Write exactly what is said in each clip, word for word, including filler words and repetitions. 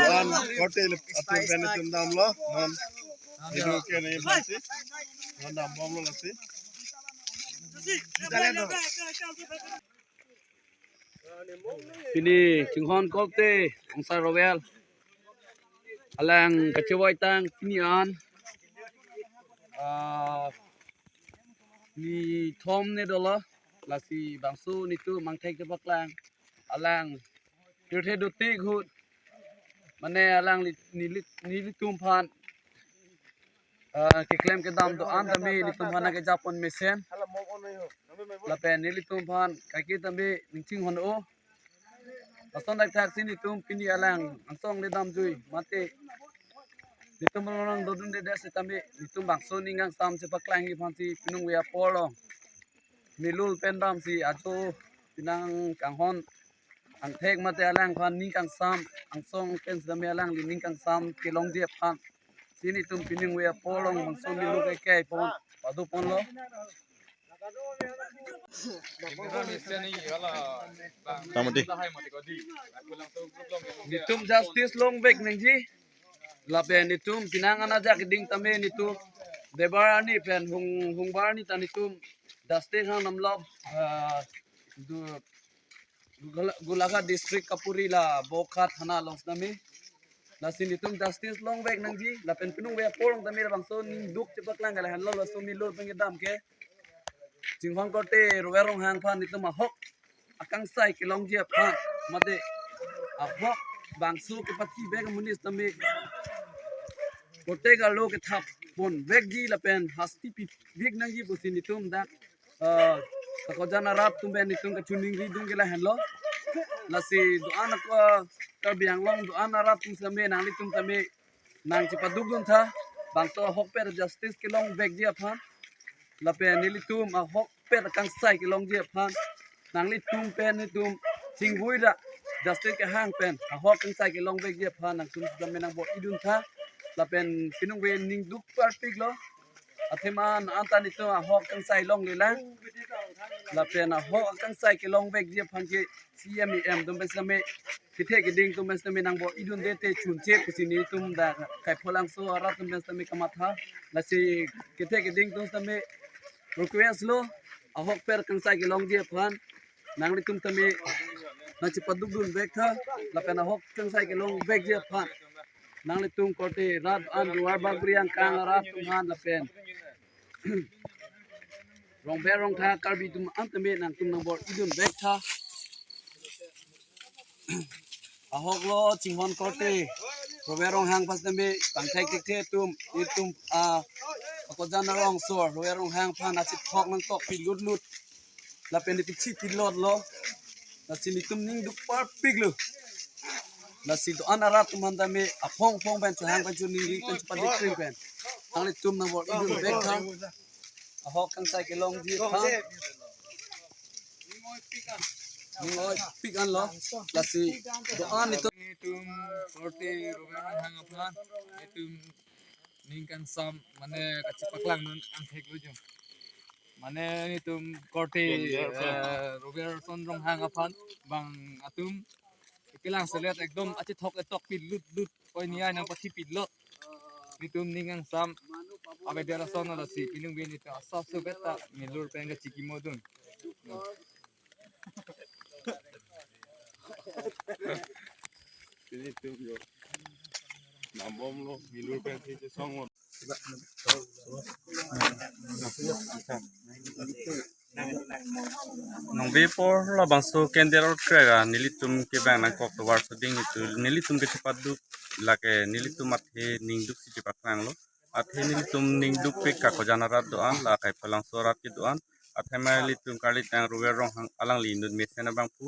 An korte atum pen itum damlo, non. Video ke nangji aphansi. Non dambomlo lasi. Pini Chinghon korte Ongsar Rover alang kachevoitang pini an, ah, ni thom ne dolo, lasi bangso nitum angthek chepaklang alang pirthe dotik ahut, mane alangli neli, nelitum aphan, ah, keklem kedam do-an tame nelitum aphan nangkejapon mesen. Lapen nelitum aphan kaike tame ning chinghon-o. Lason thakthak si nelitum pini alang angsong le damjui mate nelitum along dodundedet setame nelitum bangso ning kangsam chepaklang aphansi piningve apor along milul pen damsi ajo penang kanghon angthek mate alang aphan ning kangsam angsong pen setame alangli ning kangsam kelongji aphansi nelitum piningve apor along bangso milul kaikai pon padoponlo. Tamo dei. Nelitum justice longvek nangji. Lapen nelitum penang an ajak keding tame nelitum debar arni pen hung, hungbar arni ta nelitum justice hang namlop, ah, du, Gula-, Golaghat district kapuri la Bokha thana along setame. Lasi nelitum justice longvek nangji, lapen piningve apor along tame labangso ning duk chepaklang ke lahenlo, laso milul pen kedam ke. Chinghon korte Rover Ronghang aphan nelitum ahok akangsai kelongji aphan, mate ahok bangso kepathivek amonit tame korte arlo kethap ponvekji lapen hasti pivek nangji pusi nelitum dak, eh, kakojan arat atum pen nelitum kachiningri dung ke lahenlo. Lasi do-an ako, eh, Karbi Anglong do-an arat atum setame nanglitum tame nangchepadukdun tha, bangso ahokpet justice kelongvekji aphan. Lapen nelitum ahokpet akangsai kelongji aphan nanglitum pen nelitum chingvui ra justice kehang pen ahok akangsai kelongvekji aphan nangtum setame nangbor-idun tha. Lapen piningve ning duk parpiklo. Athema an anta nelitum ahok akangsai longlelang. Lapen ahok akangsai kelongvekji aphan ke C M, E M atum pen setame, kethe keding atum pen setame nangbor-idunde te chunche pusi nelitum dak Kaiphulangso arat atum pen setame kamatha. Lasi kethe keding atum setame request lo, ahokpet akangsai kelongji aphan nanglitum tame nangchepadukdunvek tha, lapen ahok akangsai kelongvekji aphan nanglitum korte rat an Rowar Bagori angkang arat atum aphan lapen Rongber Rongtha Karbi atum an tame nangtum nangbor-idunvek tha. Ahoklo Chinghon korte Rover Ronghang aphan setame pangthek thekthe atum, itum, ah, kakojan arong asor Rover Ronghang aphan achithok nangtokpi lutlut. Lapen ipi chipilotlo. Lasi nelitum ning duk parpiklo. Lasi do-an arat atum aphan tame aphong aphong pen chohang pen choningri pen chopadikri pen nanglitum nangbor-idunvek tha. Ahok akangsai kelongji aphan ning oipik anlo. Lasi do-an itum, itum korte Rover Ronghang aphan itum ning kangsam mane kachepaklang dun angtheklo jo. Mane nelitum korte, eh, Rover Son Ronghang aphan bang atum kelang selet ekdom achithok etokpi lutlut, oi ni ai nangpathipilot. Nelitum ning kangsam avedet ason lasi piningve nelitum asap suvet ta milul pen kachikimodun. Nelitum jo dambomlo, milul pen si chesong. Nongbir apor labangso candle orkre ra nelitum kevang nangkok tovar soding itum nelitum kachepaduk, lake nelitum athe ning duksi chepaklanglo. Athe nelitum ning dukpik kakojan arat do-an, la Kaiphulangso arat kedo-an. Athema ilitum karlitang Rover Ronghang alangli inut mesen abangphu.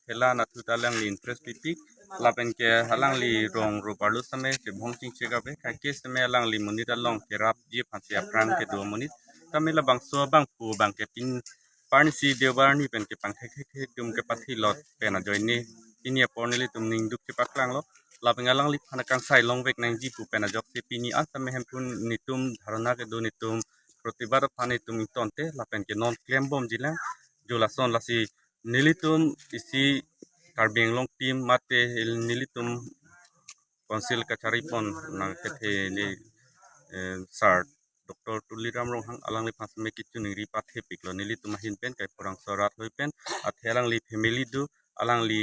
Hela nathu ta alangli interest pipik. Lapen ke alangli rong rup arlo setame chebhong chingchek ave. Kaike setame alangli monit along kerapji aphansi aphrang kedo amonit. Tame labangso abangphu abang ke pini arni si Deobar arni pen ke pangthek thek thek atum kepathilot pen ajoine pini apor nelitum ning duk chepaklanglo. Lapen alangliphan akangsai longvek nangji pu pen ajoksi pini an setame hemphu nelitum dharna kedo nelitum protibad aphan nelitum ingtonte lapen ke non klembomjilang. Jo lason lasi nelitum isi Karbi Anglong team mate nelitum Council kachari pon nangkethe ne, eh, Sir Doctor Tuliram Ronghang alangliphan seme kachiningri pathepiklo nelitum ahin pen kai Phurangso arat hoi pen athe alangli family do alangli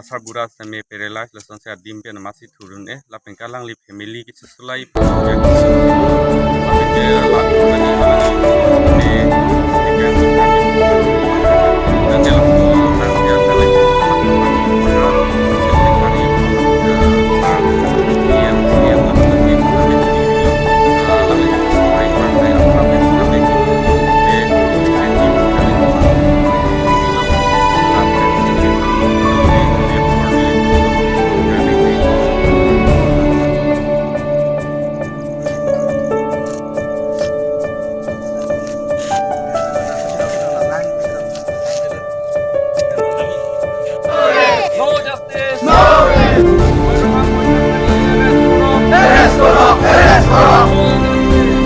asarbura seme paralyze lasonsi adim pen masi thurun-e lapen ke alangli family kachisula-i No justice. No rest. Arrest korok, arrest korok.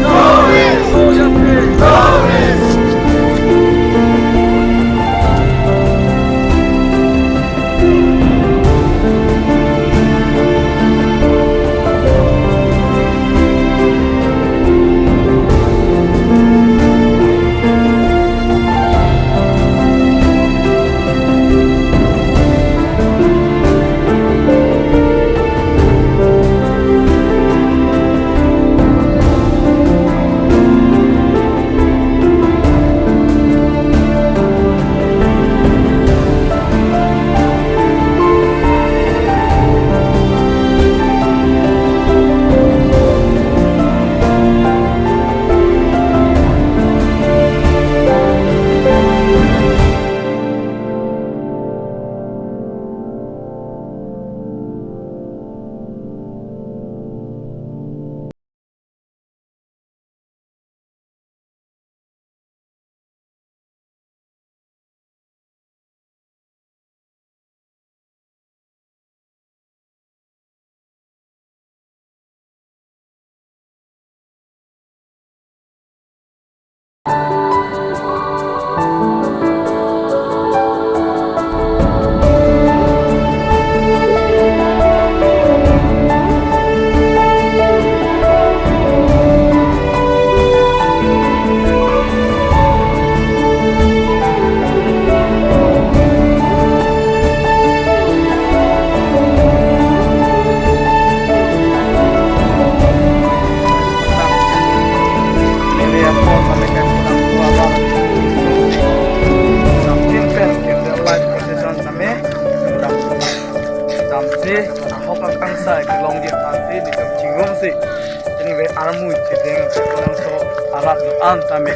No justice. No rest. No justice. No rest. Damsi, ahok akangsai kelongji aphansi, nelitum chingrumsi. Anyway, armu chideng, Phurangso arat do-an tame.